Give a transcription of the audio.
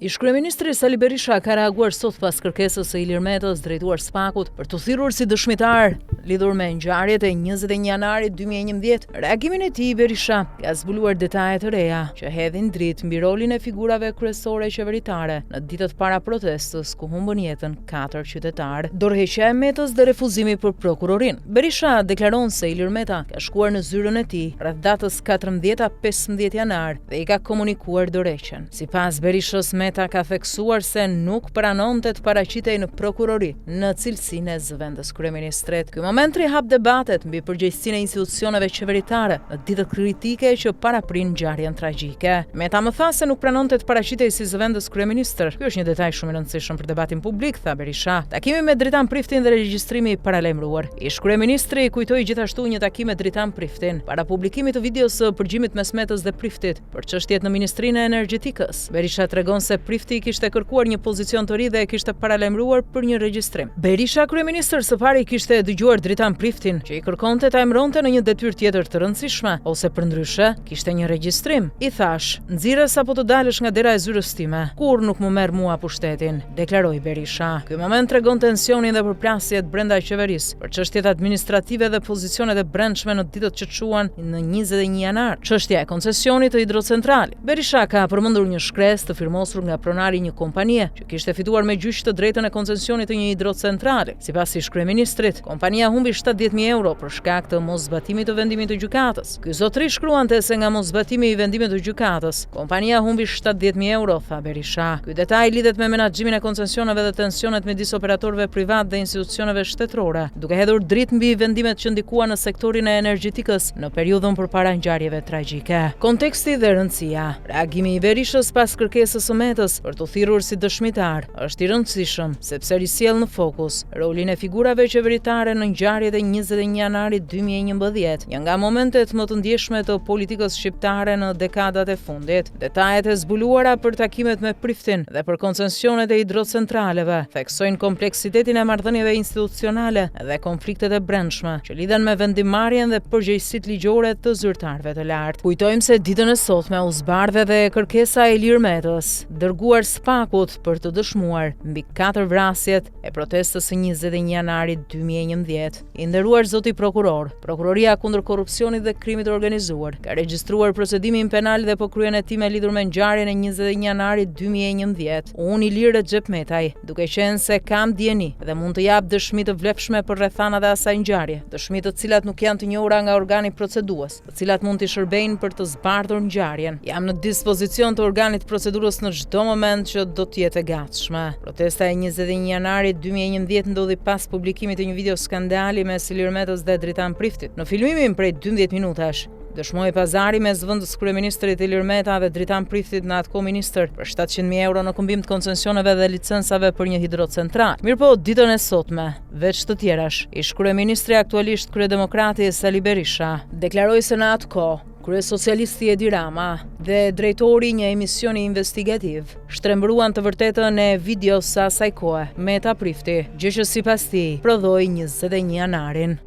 Ish-kryeministri Sali Berisha ka reaguar sot pas kërkesës së Ilir Metës drejtuar SPAK-ut për t'u thirrur si dëshmitar lidhur me ngjarjet e 21 janarit 2011. Në reagimin e tij Berisha ka zbuluar detaje të reja që hedhin dritë mbi rolin e figurave kryesore qeveritare në ditët para protestës ku humbën jetën katër qytetarë. Dorëheqja e Metës dhe refuzimi për prokurorinë. Berisha deklaron se Ilir Meta ka shkuar në zyrën e tij rreth datës 14 a 15 janar dhe i ka komunikuar dorëheqjen. Sipas Berishës, Meta ka theksuar se nuk pranonte të paraqitej në prokurori në cilësinë e zëvendëskryeministrit. Ky moment rihap debatet mbi përgjegjësinë e institucioneve qeveritare në ditët kritike që paraprinë ngjarjen tragjike. Meta më tha se nuk pranonte të paraqitej si zëvendëskryeministër. Ky është një detaj shumë i rëndësishëm për debatin publik, tha Berisha. Takimi me Dritan Priftin dhe regjistrimi i paralajmëruar. Ish-kryeministri kujtoi gjithashtu një takim me Dritan Priftin para publikimit të videos së përgjimit mes Metës dhe Priftit. Për çështjet në Ministrinë e Energjetikës, Berisha tregon se Prifti i kishte kërkuar një pozicion të ri dhe e kishte paralajmëruar për një regjistrim. Berisha, kryeministër, së pari kishte dëgjuar Dritan Priftin, që i kërkonte ta emëronte në një detyrë tjetër të rëndësishme, ose përndryshe, kishte një regjistrim. I thashë, nxirre sapo të dalësh nga dera e zyrës time, kurrë nuk më merr mua pushtetin, deklaroi Berisha. Ky moment tregon tensionin dhe përplasjet brenda qeverisë për çështjet administrative dhe pozicionet e brendshme në ditët që çuan në 21 janar, çështja e koncesionit të hidrocentralit. Berisha ka përmendur një shkresë të firmosur nga pronari i një kompanie që kishte fituar me gjyq të drejtën e koncesionit të një hidrocentrali. Sipas ish-kryeministrit, kompania humbi 70.000 euro për shkak të moszbatimit të vendimit të gjykatës. Ky zotëri shkruante se nga moszbatimi i vendimit të gjykatës, kompania humbi 70.000 euro, tha Berisha. Ky detaj lidhet me menaxhimin e koncesioneve dhe tensionet midis operatorëve privatë dhe institucioneve shtetërore, duke hedhur dritë mbi vendimet që ndikuan në sektorin e energjetikës në periudhën përpara ngjarjeve tragjike. Konteksti dhe rëndësia. Reagimi i Berishës pas kërkesës së Metës për t'u thirrur si dëshmitar është i rëndësishëm, sepse risjell në fokus rolin e figurave qeveritare në ngjarjet e 21 janarit 2011, një nga momentet më të ndjeshme të politikës shqiptare në dekadat e fundit. Detajet e zbuluara për takimet me Priftin dhe për koncesionet e hidrocentraleve theksojnë kompleksitetin e marrëdhënieve institucionale dhe konfliktet e brendshme që lidhen me vendimmarrjen dhe përgjegjësitë ligjore të zyrtarëve të lartë. Kujtojmë se ditën e sotme u zbardh edhe kërkesa e Ilir Metës, dërguar SPAK-ut për të dëshmuar mbi katër vrasjet e protestës së 21 janarit 2011. I nderuar zoti prokuror, Prokuroria kundër Korrupsionit dhe Krimit të Organizuar ka regjistruar procedimin penal dhe po kryen hetime lidhur me ngjarjen e 21 janarit 2011. Unë Ilir Rexhepmetaj, duke qenë se kam dijeni dhe mund të jap dëshmi të vlefshme për rrethanat e asaj ngjarje, dëshmi të cilat nuk janë të njohura nga organi procedues, të cilat mund t'i shërbejnë për të zbardhur ngjarjen. Jam në dispozicion të organit procedues në çdo moment që do të jetë e gatshme. Protesta e 21 janarit 2011 ndodhi pas publikimit të një video skandali mes Ilir Metës dhe Dritan Priftit. Në filmimin prej 12 minutash, dëshmohej pazari mes zëvendëskryeministrit Ilir Meta dhe Dritan Priftit në atë kohë ministër për 700.000 euro në këmbim të koncesioneve dhe licencave për një hidrocentral. Mirëpo, ditën e sotme, Veç të tjerash, ish-kryeministri aktualisht kryedemokrati Sali Berisha, deklaroi se në atë kohë, kryesocialisti Edi Rama dhe drejtori i një emisioni investigativ shtrembëruan të vërtetën e videos së asaj kohe, Meta Prifti, gjë që sipas tij prodhoi 21 janarin.